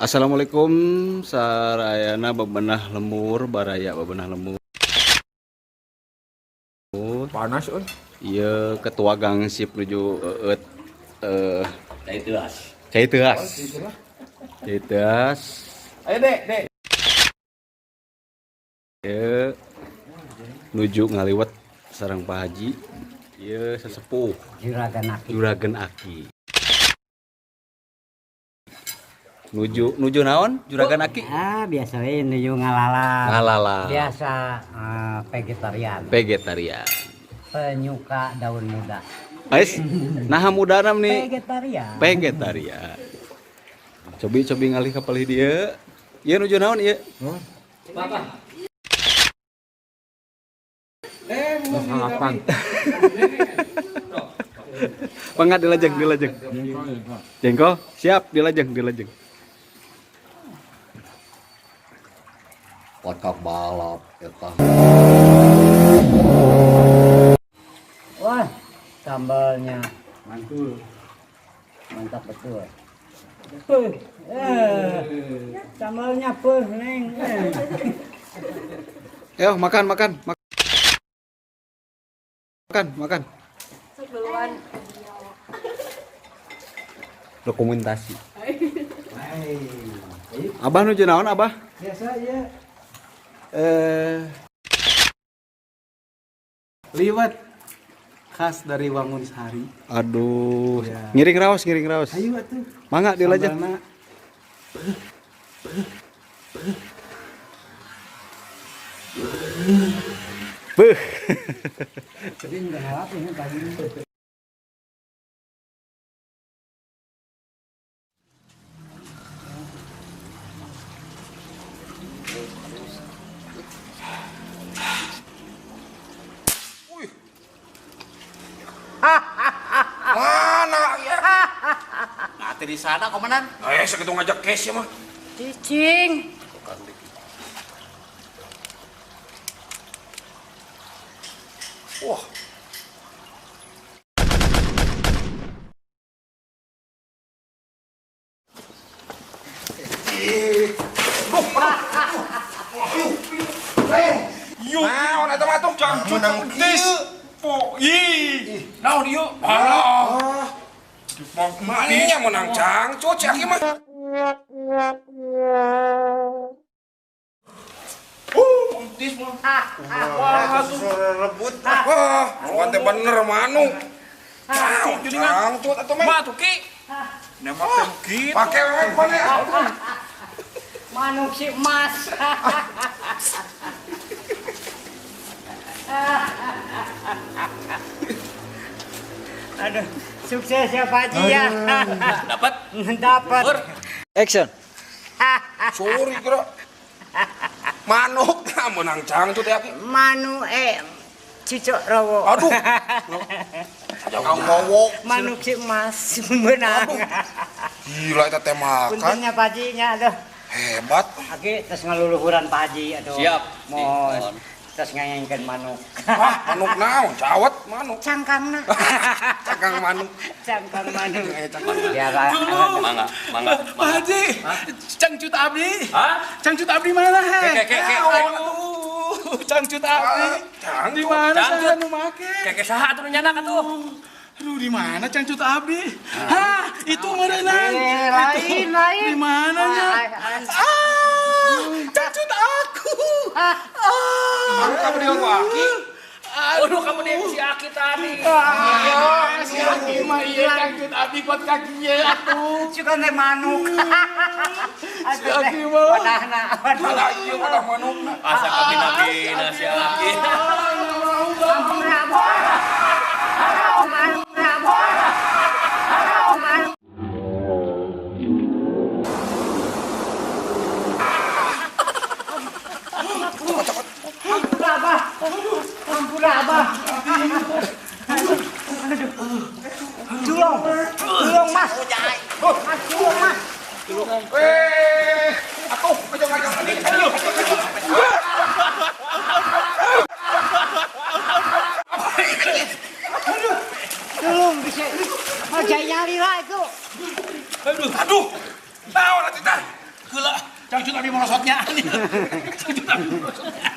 Assalamualaikum, sarayana bebenah lembur, baraya bebenah lembur. Panas euy. Ieu ketua gangsip nuju eueut Cai teuas. Cai teuas. Cai teuas. Ayo Dek, Dek. Ieu nuju ngaliwet sareng Pak Haji. Ieu sesepuh Juragan Aki. Juragan Aki. Nuju nuju naon? Juragan Aki? Ah, biasa we nuju ngalala. Ngalala. Biasa vegetarian. Vegetarian. Penyuka daun muda. Ais, nah mudana nih. Vegetarian. Vegetarian. Cobi cobi ngalih ka palih dieu. Ieu nuju naon ieu? Harapan. Mangga dilajeng dilajeng. Jengkol, siap dilajeng dilajeng. Kocok balap eta. Wah, sambalnya mantul. Mantap betul. Puh, sambalnya puh, neng. Ayo makan makan. Makan makan. Duluan. Dokumentasi. Abah nuju naon abah? Biasa ya. Liwet khas dari Wangunsari. Aduh, Ya. ngiring raos ngiring raos. Ayo atuh. Mangga dilajeng. Sambalna. Beuh. Jadi nggak ngalap ini pagi ini. Mana ya? Nah, di sana komandan. Eh, segitu ngajak cash ya mah. Cicing. Wah. Naon eta mah tuh? Cangcut tis. Po, ih. Naon ieu? Alah. Mana menang cangcut si Aki mah. Entis mah. Wah, rebut. Wah, bukan teh bener manuk. Cangcut atuh mah. Mah tuh Ki. Nembak teh kitu. Pake we mana? Manuk si emas. Aduh, sukses ya Pak Haji ya. Dapat. Dapat. Action. Sorry kira. Manuk tah menang cangcut ya Ki. Manu cucuk rowo. Aduh. Kang Bowo. Manuk si emas menang. Gila eta teh makan. Puntennya Pak Haji nya aduh. Hebat. Aki terus ngaluluhuran Pak Haji aduh. Siap. Mohon terus ngayangkeun manuk. Wah, manuk naon? Cawat manuk. Cangkangna. Cangkang manuk. Cangkang manuk. Cangkang manuk. Ya Pak. Mangga, mangga. Pak Haji, cangcut abdi. Hah? Cangcut abdi mana he? Ke ke ke. Aduh, cangcut abdi. Cangcut. Di mana Cangcut. saya nu make? Ke ke saha atuh nu nyanak atuh? Aduh, di mana cangcut abdi? Hah, itu meureunan. Lain, lain. Di mana nya? Ah, cangcut aku. Ah. Manuk apa dia ku Aki? Aduh, kamu deh si Aki tadi. Ah, si Aki mah ieu cangcut abdi kuat kaki ye atuh. Suka teh manuk. Si Aki mah. Wadahna, wadah. Ada ieu wadah manukna. Asa kabina-bina si Aki. Ampura, Abah. Ampura, Abah. Ampura, Abah. Ampura, Abah. Tulung, tulung Mas. Mas, tulung Mas. Eh, atuh ngajak-ngajak tadi. Ayo. Tulung bisa. Mau nyari lah itu. Aduh. Naon atuh tah? Heula, cangcut abi morosotnya. Cangcut abi morosotnya.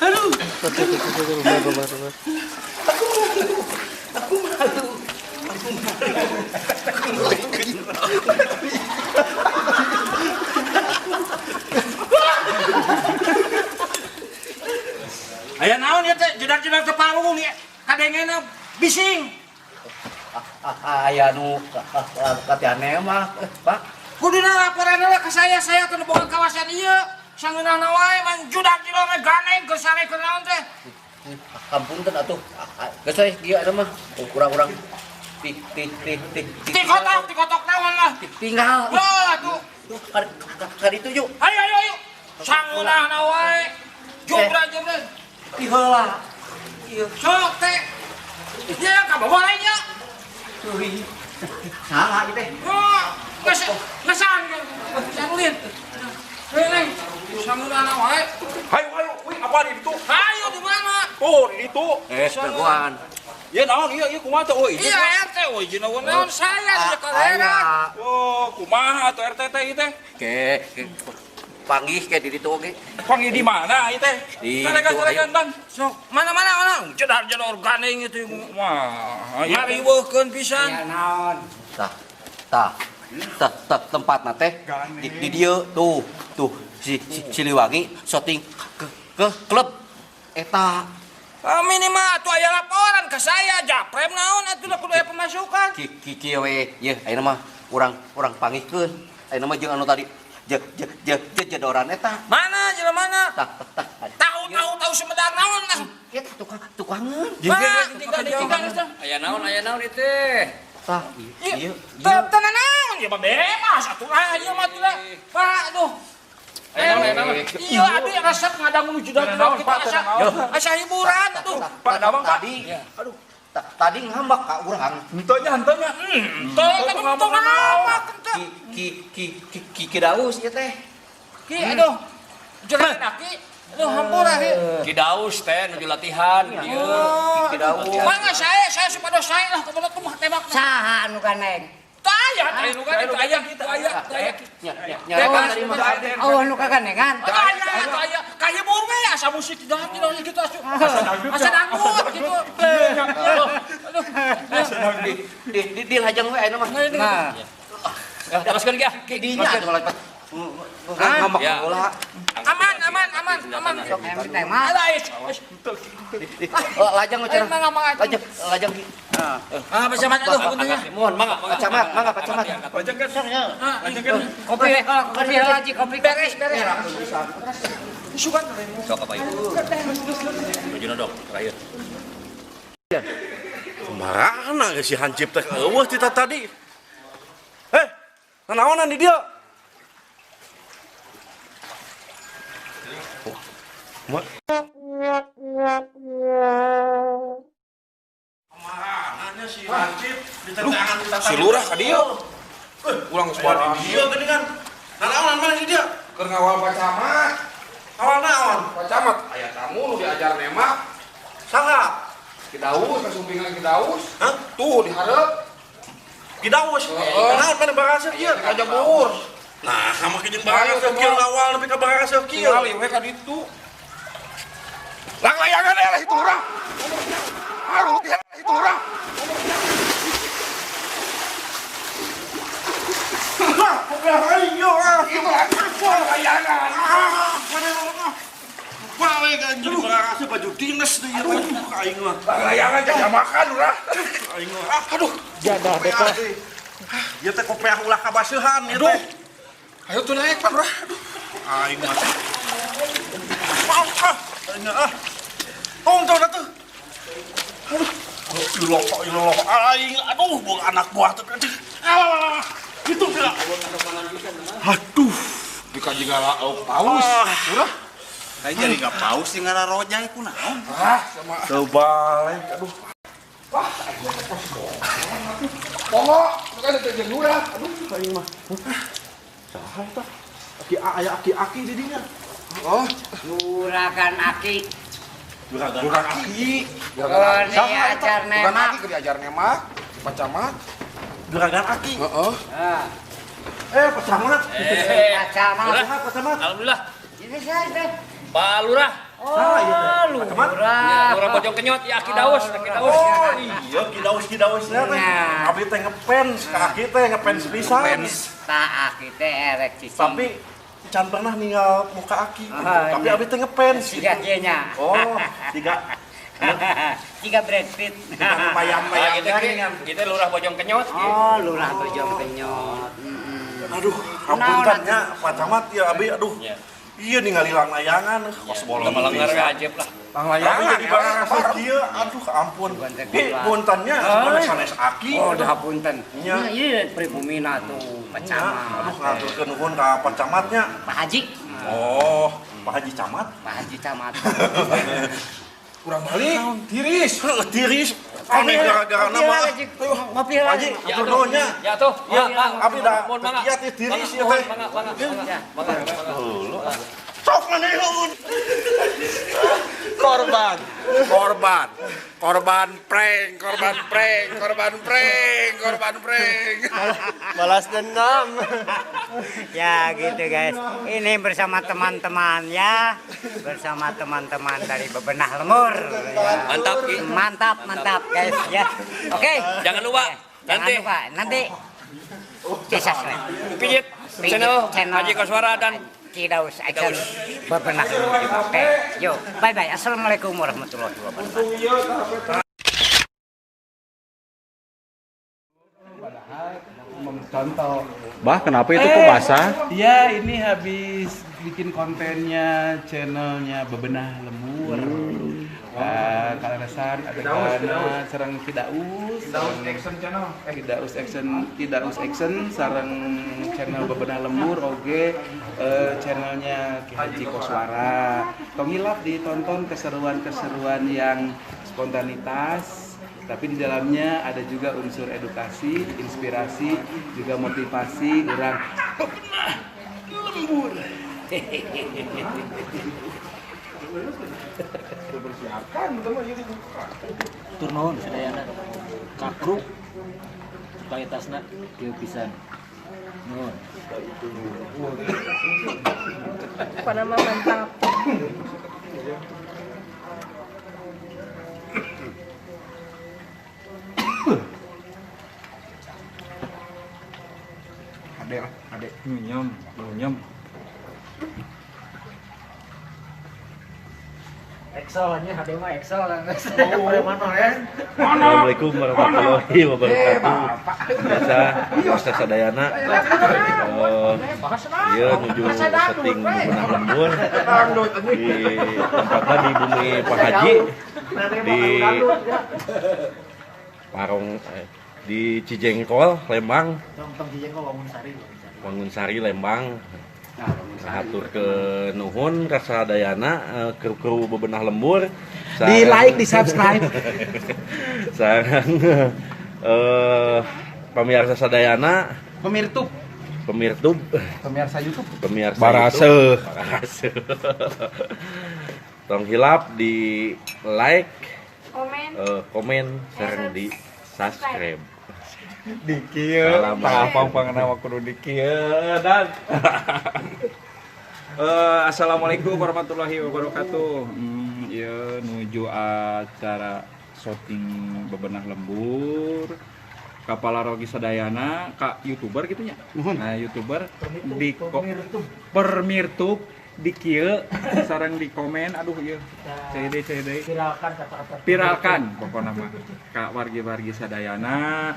Aduh. Aku malu. Aku malu. Aku malu. Aya naon ieu teh jedar-jedar teu panggung ieu kadengena bising. Aya nu latihan mah, Pak. Kuduna laporan heula ka saya teu boga kawasan ieu. Sangeunahna wae man judak-judak we ganeng keur sare keur naon teh. Kampunten atuh. Geus we ieu eta mah urang-urang ti ti ti ti tikotok naon lah. Tinggal. Wah atuh. Ka ditu yuk. Ayo ayo ayo. Sangeunahna wae. Jubra-jubra. Ti heula. Ieu sok teh. Ieu ka bawa lain ieu. Teuing. Salah ieu teh. Oh, geus ngesan. Sangulin. Heuh, sangeunahna wae. Hayu hayu, wih apa di ditu? Hayu di mana? Oh, di ditu. Jagoan. Ieu naon ieu ieu kumaha teh euy? Iya RT euy jeung naon saya di kalera. Oh, kumaha atuh RT teh ieu teh? Ke panggih ke di ditu oge. Panggih di mana ieu teh? Carekan-carekan dan. Sok mana-mana mana jedar-jedor gandeng itu. Wah, ngariweuhkeun pisan. Ya naon. Tah, tah. Tah tempatna teh di dieu tuh, tuh si Siliwangi syuting ke klub eta. Minimal atuh aya laporan ke saya, japrem naon atuh da kudu aya pemasukan. Ki kieu we, yeuh ayeuna mah urang panggihkeun. Ayeuna mah jeung anu tadi je je je je jedoran eta. Mana jelema mana? Tah tah. Tahu tahu Sumedang naon lah. Eta tukangeun. Tinggal Aya naon ieu teh? Tah ieu. Teu naon ieu mah bebas atuh lah ieu mah atuh lah. Pak aduh. Iya, abi resep ngadangu judak-judak gitu asa. Asa hiburan atuh. Pak Damang Pak. Tadi. Aduh. Tadi ngambek ka urang. Henteu nya henteu nya. Henteu teu ngambek henteu. Ki ki ki ki ki Daus ieu teh. Ki aduh. Juragan aki. Aduh hampura ki. Ki Daus teh nuju latihan ieu. Ki Daus. Mangga saya supados saya lah kumaha kumaha tembak. Saha anu ganeng? Taya, taya nu ganeng, taya, taya, taya. Nya nya tadi mah. Oh, nu kaganengan. Taya, taya. Kahibur we asa musik tidak gitu asa. Asa dangdut gitu. Aduh. Di lajang we ayeuna mah. Nah. Teruskeun ge. Ki dinya atuh lompat. Ngambek heula. Aman, aman, aman, aman. Alah, lajang we cenah. Lajang, lajang. Ah, Pak Camat aduh puntennya. Mohon mangga Pak Camat, mangga Pak Camat. Lajang kan. Lajang kan. Kopi, kopi lagi, kopi. Beres, beres. Sugan. Sok apa ieu? Bajuna dok, terakhir. Kumaha si hancip teh eueuh ti tadi. Eh, nanaonan di dieu? Kumaha si hancip ditetangan si lurah ka dieu. Ulang geus di dieu geuningan. Nanaonan mana di dieu? Keur ngawal Pak Camat. Ngawal naon? Pak Camat aya tamu nu diajar nembak. Saha? Ki Daus, kasumpingan Ki Daus. Hah? Tuh dihareup. Ki Daus. Naon mana baraseuh kieu? Aja buur. Nah, sama jeung baraseuh kieu ngawal nepi ka baraseuh kieu. Tinggal we ka ditu. Lang layangan lah itu lurah. Aduh, itu lurah. Layangan. Balik anjing baraseuh baju dinas deui ieu aing mah. Layangan jajah makan lurah. Aing mah. Aduh, jadah beko. Ieu teh kopeah ulah kabaseuhan ieu teh. Ayo tuh naik Pak lurah. Aduh. Aing mah. Ah, ah. Tong atuh. Aduh. Iloh aing aduh buang anak buah teh. Ah, gitu geura. Aduh, dikaji lauk paus. Lurah. Kayak jadi nggak paus sih ngararojai kunaon. Ah, sama. Terbalik, aduh. Wah, aing mah pos bohong. Pokok, kan teh jeung lurah. Aduh, aing mah. Saha eta? Aki aya aki-aki di dinya. Oh, Juragan Aki. Juragan Aki. Juragan Aki. Diajar Juragan nemak. Aki diajar nemak, Pak Camat. Juragan Aki. Heeh. Heeh. Pak Camat. Pak Camat. Pak Camat. Alhamdulillah. Ini saya. Pak Lurah. Oh, Lurah. Lurah Bojong Kenyot, ya Ki Daus, Ki Daus. Oh, iya Ki Daus, Ki Daus teh. Abdi teh ngefans, ka Aki teh ngefans pisan. Tah Aki teh erek cicing. Tapi can pernah ninggal muka Aki. Tapi abdi teh ngefans. Siga kieu nya. Oh, siga Tiga Brad Pitt. Mayam-mayam. Kita Lurah Bojong Kenyot. Oh, Lurah Bojong Kenyot. Aduh, apunten nya Pak Camat ya abdi aduh. Iya ningali layangan, kos bolong melanggar aja lah. Layangan jadi barang kieu, aduh ampun. Ih, puntennya sanes Aki. Oh, dah punten. Nya ieu pribumina tuh Pak Camat. Aduh, ngaturkeun nuhun ka Pak Camatnya. Pak Haji. Oh, Pak Haji Camat. Pak Haji Camat. Kurang balik, tiris. Heeh, tiris. Aneh gara-gara nama. Ngopi Pak Haji, atur nuhun nya. Ya tuh. Ya, abdi da kiat tiris ieu teh. Mangga. Sok manehun. Korban, korban, korban prank, korban prank, korban prank, korban prank. Balas dendam. Ya gitu guys. Ini bersama teman-teman ya, bersama teman-teman dari Bebenah Lembur. Ya. Mantap, Ki. Mantap, mantap guys ya. Oke. Jangan lupa. Jangan lupa nanti di subscribe. Pijit channel Haji Koswara dan Ki Daus Action Bebenah Lembur juga. Oke, yuk, bye bye. Assalamualaikum warahmatullahi wabarakatuh. Contoh. Bah, kenapa itu kok basah? Iya, ini habis bikin kontennya channelnya Bebenah Lembur. Kaleresan ada sareng Ki Daus, Daus Action Channel. Ki Daus Action, Ki Daus Action sareng channel Bebenah Lembur oge channelnya Ki Haji Koswara. Tong hilap ditonton keseruan-keseruan yang spontanitas, tapi di dalamnya ada juga unsur edukasi, inspirasi, juga motivasi orang Bebenah Lembur. Turun sadayana kakruk kualitasna kieu pisan. Nuhun. Panama mantap. Adek, adek nyem, nyem. Excel aja, HD mah Excel lah. Assalamualaikum warahmatullahi wabarakatuh. Biasa, Biasa sadayana. Iya nuju setting Bebenah Lembur di tempatnya di bumi Pak Haji di Parong di Cijengkol, Lembang. Wangunsari Lembang. Hatur ke nuhun ka sadayana kru-kru Bebenah Lembur. Di like, di subscribe. Sareng pamirsa sadayana, pemirtub, pemirtub, pemirsa YouTube, pemirsa Barase. Barase. Tong hilap di like, komen, sareng di subscribe. Di kieu tah pangenawa kudu di kieu dan Assalamualaikum warahmatullahi wabarakatuh. Ieu nuju acara syuting Bebenah Lembur Kapala Rogi Sadayana ka YouTuber gitu nya. Nah, YouTuber di permirtub di kieu sareng di komen aduh ieu CD CD viralkan kata-kata viralkan pokokna mah ka wargi-wargi sadayana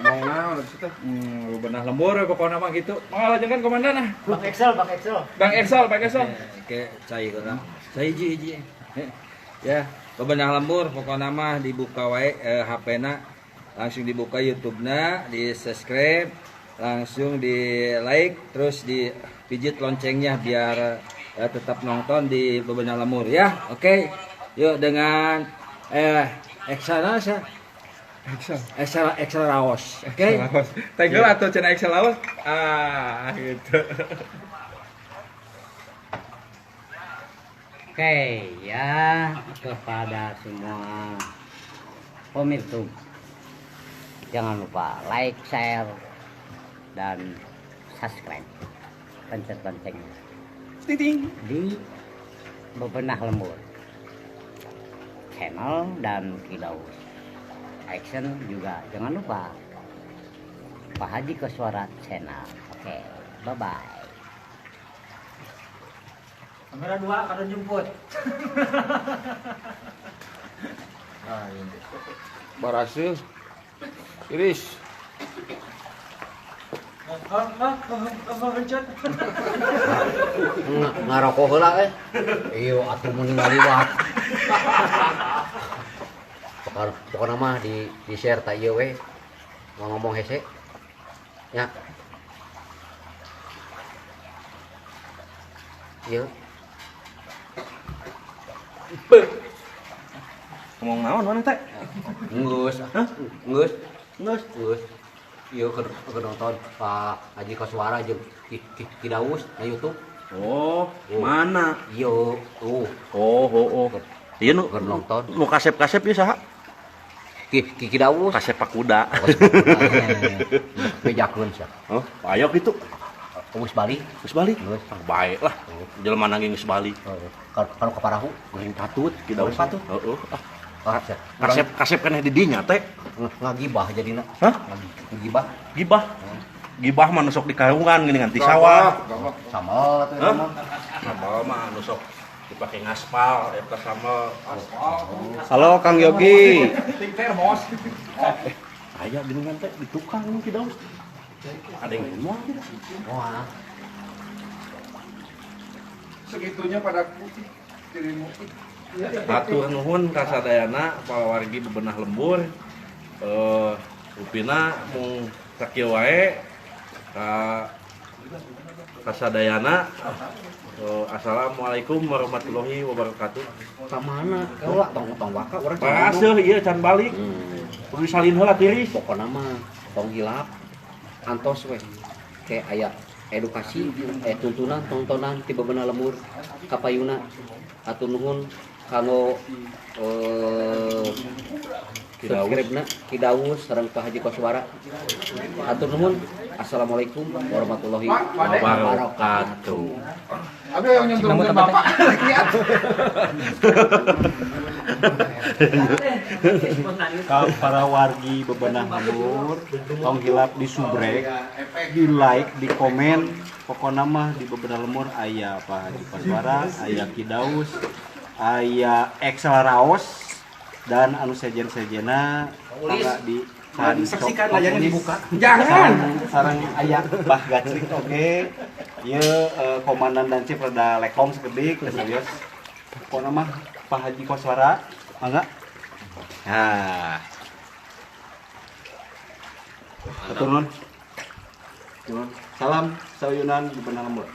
ngomong naon teh Bebenah Lembur pokokna mah gitu. Mangga lanjutkan komandan ah. Bang Excel, Bang Excel. Bang Excel, Bang Excel. Oke, cai kurang. Cai hiji-hiji. Ya, Bebenah Lembur pokokna mah dibuka wae HP-na, langsung dibuka YouTube-na, di-subscribe, langsung di like, terus dipijit loncengnya biar tetap nonton di Bebenah Lembur ya. Oke, yuk dengan Excel Excel Excel Laos. Oke. Tegel atau channel Excel Laos? Ah, gitu. Oke, ya kepada semua pemirsa Jangan lupa like, share, dan subscribe. Pencet loncengnya. Di Bebenah Lembur channel dan Ki Daus Action juga jangan lupa Pak Haji Koswara channel. Oke, bye bye. Kamera 2 kalau jemput. Nah, ini. Baraseuh. Iris. Ngarokok heula eh. Iya atuh mun ngaliwat. Pokona mah di share ta ieu we. Ngomong hese. Nya. Ieu. Ngomong naon mana teh? Geus. Hah? Geus. Geus. Geus. Ieu keur nonton Pak Haji Koswara jeung Ki Daus na YouTube. Oh, mana? Ieu. Oh. Oh, oh, oh. Ieu nu keur nonton. Nu kasep-kasep ieu saha? Ki Daus. Kasep Pakuda. Bejakeun sia. Oh, ayo kitu. Geus balik. Geus balik. Baik lah. Jelema nanging geus balik. Kalau ke parahu goreng patut, Ki Daus. Patut. Heeh. Kasep kasep keneh di dinya teh. Ngagibah jadina. Hah? Ngagibah. Gibah. Gibah mah nu sok di karungan geuningan di sawah. Sambal atuh eta mah. Sambal mah nu sok dipake ngaspal eta sambal. Halo Kang Yogi. Ting termos. Aya geuningan teh di tukang Ki Daus. Ada yang ngomong tidak? Wah. Segitunya pada putih dirimu. Hatur nuhun ka sadayana palawargi Bebenah Lembur. Rupina mung sakieu wae ka kasadayana. Assalamualaikum warahmatullahi wabarakatuh. Ka mana? Kaula tong waka urang. Baraseuh ieu can balik. Kudu salin heula tiris. Pokona mah tong hilap. Antos we. Kayak aya edukasi tuntunan tontonan ti Bebenah Lembur kapayuna. Hatur nuhun kanggo subscribe-na Ki Daus sareng Pak Haji Koswara. Hatur nuhun. Assalamualaikum warahmatullahi wabarakatuh. Abi yang nyentuh bapak lagi atuh. Para wargi Bebenah Lembur, tong hilap di subrek, di like, di komen. Pokona mah di Bebenah Lembur aya Pak Haji Koswara, aya Ki Daus, aya Excel Raos dan anu sejen-sejena tangga di saksikan layarnya dibuka. Jangan. Sarang aya Bah Gacrik oge. Ieu komandan dan chief rada lekong sekedik serius. Pokona mah Pak Haji Koswara, mangga. Nah. Hatur nuhun. Salam sauyunan Bebenah Lembur.